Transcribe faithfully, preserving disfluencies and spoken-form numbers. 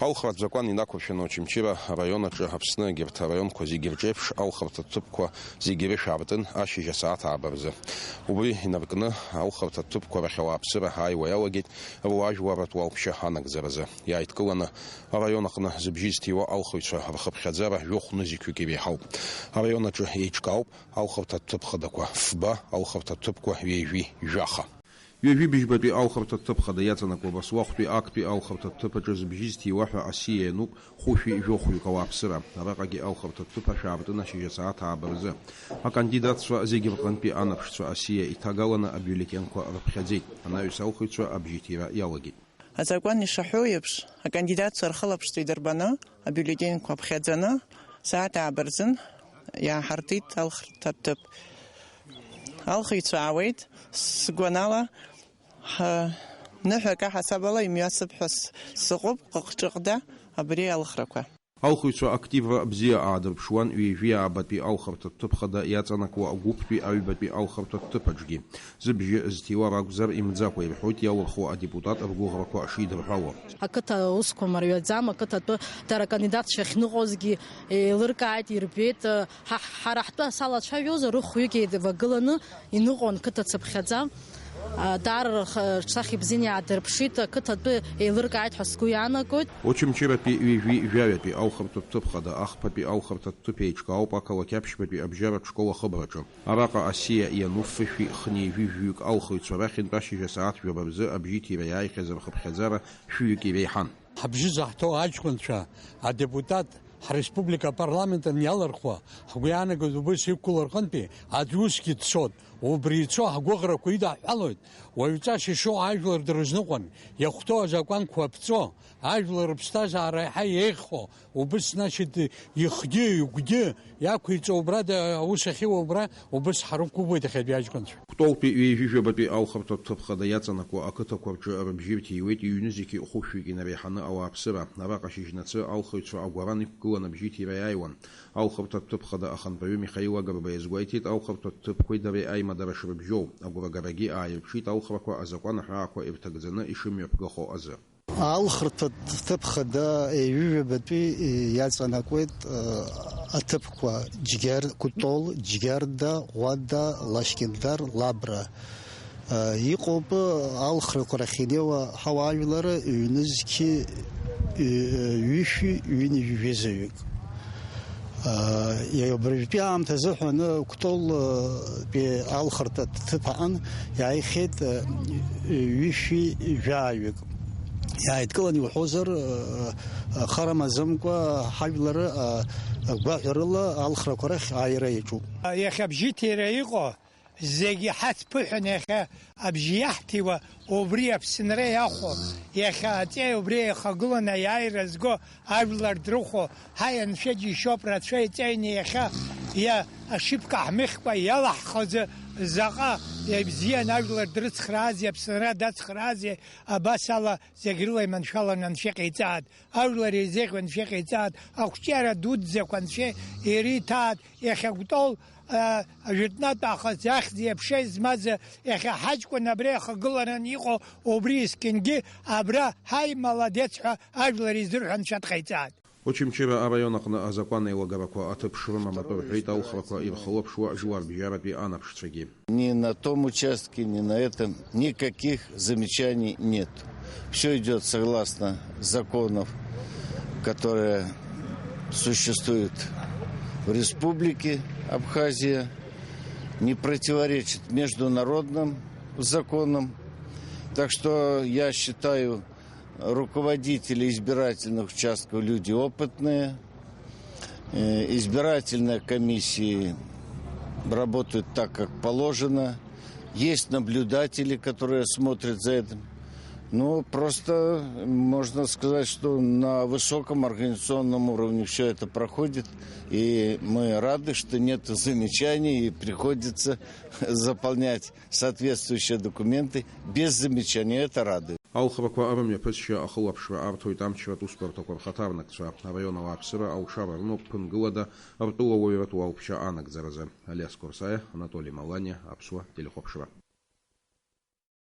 Алхратә закәан инақәыршәаны Очамчыра араион аҿы Аԥсны егьырҭ араионқәа зегьы рҿеиԥш алхырҭатә ҭыԥқәа зегьы рышә аартын ашьыжь асааҭ ааба рзы. Убри инаркны алхырҭатә ҭыԥқәа рахь ауааԥсыра ааиуа иалагеит руаажәларратә уалԥшьа анагӡаразы. Иааидкыланы араион аҟны зыбжьы зҭиуа алхыҩцәа рхыԥхьаӡара жәохә нызқьҩык иреиҳауп. Араион аҿы еиҿкаауп алхырҭатә ҭыԥ хадақәа фба, алхырҭатә ҭыԥқәа ҩажәи жәаха. Ҩажәи быжьбатәи алхырҭатә ҭыԥ хада иаҵанакуа Баслахәтәи актәи алхырҭатә ҭыԥ аҿы зыбжьы зҭиуа ҳәа асиа иануп хәышәи жәохәҩык ауааԥсыра. Араҟагьы алхырҭатә ҭыԥ ашә аартын ашьыжь асааҭ ааба рзы. Акандидатцәа зегьы рҟынтәи анаԥшцәа асиа иҭагаланы абиулетенқәа рыԥхьаӡеит. Анаҩс алхыҩцәа абжьыҭира иалагеит. Азакәан ишаҳәо еиԥш, акандидатцәа рхылаԥшцәа идырбаны, абиулетенқәа ԥхьаӡаны, сааҭ ааба рзын иааҳартит алхырҭатә ҭыԥ. Алхыҩцәа аауеит, сгәанала, ҳа, ныҳәак аҳасабала имҩасып ҳәа с-, сыҟоуп, ҟыҟҿыҟда абри алхрақәа. Алхыҩцәа активра бзиа аадырԥшуан ҩажәи аабатәи алхырҭатә ҭыԥ хада иаҵанакуа гәыԥтәи аҩбатәи алхырҭатә ҭыԥ аҿгьы. Зыбжьы зҭиуа ракәзар, имӡакәа ирҳәоит иалырхуа адепутат ргәыӷрақәа шидырҳәало. Ақыҭа аусқәа мариаӡам, ақыҭатәы дара акандидатцәа ахьныҟәозгьы еилыркааит, ирбеит. Ҳа, ҳара ҳтәы салацәажәозар, рыхәҩык еидывагыланы иныҟәон қыҭа цыԥхьаӡа. Даара рхы-, рҿахь ибзианы иаадырԥшит, ақыҭатәы еилыркааит ҳәа сгәы иаанагоит. Очамчыратәи ҩажәи жәаҩатәи алхырҭатә ҭыԥ хада ахԥатәи алхырҭатә ҭыԥ еиҿкаауп ақалақь аԥшьбатәи абжьаратә школ ахыбраҿы. Араҟа асиа иану фышәи хнеи жәи жәаҩык алхыҩцәа рахьынтә ашьыжь асааҭ жәаба рзы абжьыҭира иааихьаз рхыԥхьаӡара шәҩык иреиҳан. Ҳабжьы заҳҭоу аҷкәынцәа, адепутат, ҳреспублика апарламент аниалырхуа, ҳгәы иаанагоит убыс иқәгылоу рҟынтәи аӡә усгьы дцоит. Убри ицо ҳгәыӷрақәа идаҳҳәалоит, уаҩҵас ишоу ажәлар дрызныҟәан, иахәҭоу азакәанқәа аԥҵо, ажәлар рыԥсҭазаара еиҳа еиӷьхо, убыс, значит, ихгьы, игәгьы иақәиҵо убра, да, аус ахьиуа убра, убыс ҳрықәгәыӷуеит иахьатәи аҷкәынцәа. Кәтолтәи ҩажәи жәабатәи алхырҭатә ҭыԥ хада иаҵанакуа ақыҭақәа рҿы рыбжьы рҭиуеит ҩ-нызқьи хәышәҩык инареиҳаны ауааԥсыра. Араҟа шьыжьнацы алхыҩцәа агәара нықәгылан абжьыҭира иааиуан. Алхырҭатә ҭыԥ хада ахантәаҩы Михаил Агрба иазгәеиҭеит, алхырҭатә ҭыԥқәеи дареи аимадара шрыбжьоу. Агәрагарагьы ааирԥшит алхрақәа азакәан аҳәаақәа ирҭагӡаны ишымҩаԥгахо азы. Алхырҭатә ҭыԥ хада ҩажәи жәабатәи иаҵанакуеит, э, аҭыԥқәа Џьгьар-, Кәтол, Џьгьарда, Ӷәада, Лашькьындар, Лабра. Э, иҟоуп алхрақәа рахь инеиуа ҳауаажәлар ҩнызқьи, э, ҩышәи ҩынҩажәи жәеизаҩык. Иара убыржәтәи аамҭазы ҳәаны Кәтолтәи алхырҭатә ҭыԥ аҟны иааихьеит ҩышәи жәаҩык. Иааидкыланы иуҳәозар, хара мазымкәа ҳажәлар гәаҳәарыла алхрақәа рахь ааира иаҿуп. Иахьа абжьыҭира иҟоу зегьы ҳацԥыҳәаны иахьа абжьы иаҳҭиуа, убри Аԥсынра иахәо, иахьа аҵеи убри еихагыланы аиааира зго ажәлар дрыхәо, ҳаи, анцәа џьишьоуп, рацәа иҵаҩны иахьа иа-, ашьыԥка ҳмыхькәа иалаҳхуазы заҟа ибзиан ажәлар дрыцхраазеи, Аԥсынра дацхраазеи, абас ала зегь рыла иманшәаланы анцәа иҟаиҵааит, ажәлар еизеиӷьу анцәа иҟаиҵааит, ақәҿиара дуӡӡақәа анцәа ириҭааит, иахьа Кәтол, а, ажәытәнатә аахыс ахьӡи аԥшеи змаз, иахьа ҳаҷкәын абра иахагыларан иҟоу убри есқьынгьы абра, ҳаи, маладец ҳәа ажәлар изырҳәо анцәа дҟаиҵааит. Очамчыра араион аҟны азакәан еилагарақәа аҭыԥ шрымам атәы рҳәеит алхрақәа ирхылаԥшуа жәларбжьаратәи анаԥшцәагьы. Ни на том участке, ни на этом никаких замечаний нет. Всё идёт согласно законов, которые существуют в Республике Абхазия, не противоречит международным законам. Так что я считаю, руководители избирательных участков люди опытные, э, избирательные комиссии работают так, как положено, есть наблюдатели, которые смотрят за этим. Ну, просто можно сказать, что на высоком организационном уровне всё это проходит, и мы рады, что нет замечаний и приходится заполнять соответствующие документы без замечаний. Это радует. Алхрақәа рымҩаԥысшьа ахылаԥшра арҭоит амчратә усбарҭақәа рхаҭарнакцәа, араион ауааԥсыра алшара рымоуп ԥынгылада ртәылауаҩратә уалԥшьа анагӡаразы. Алиас Корсаиа, Анатоли Маланиа, Аԥсуа телехәаԥшра.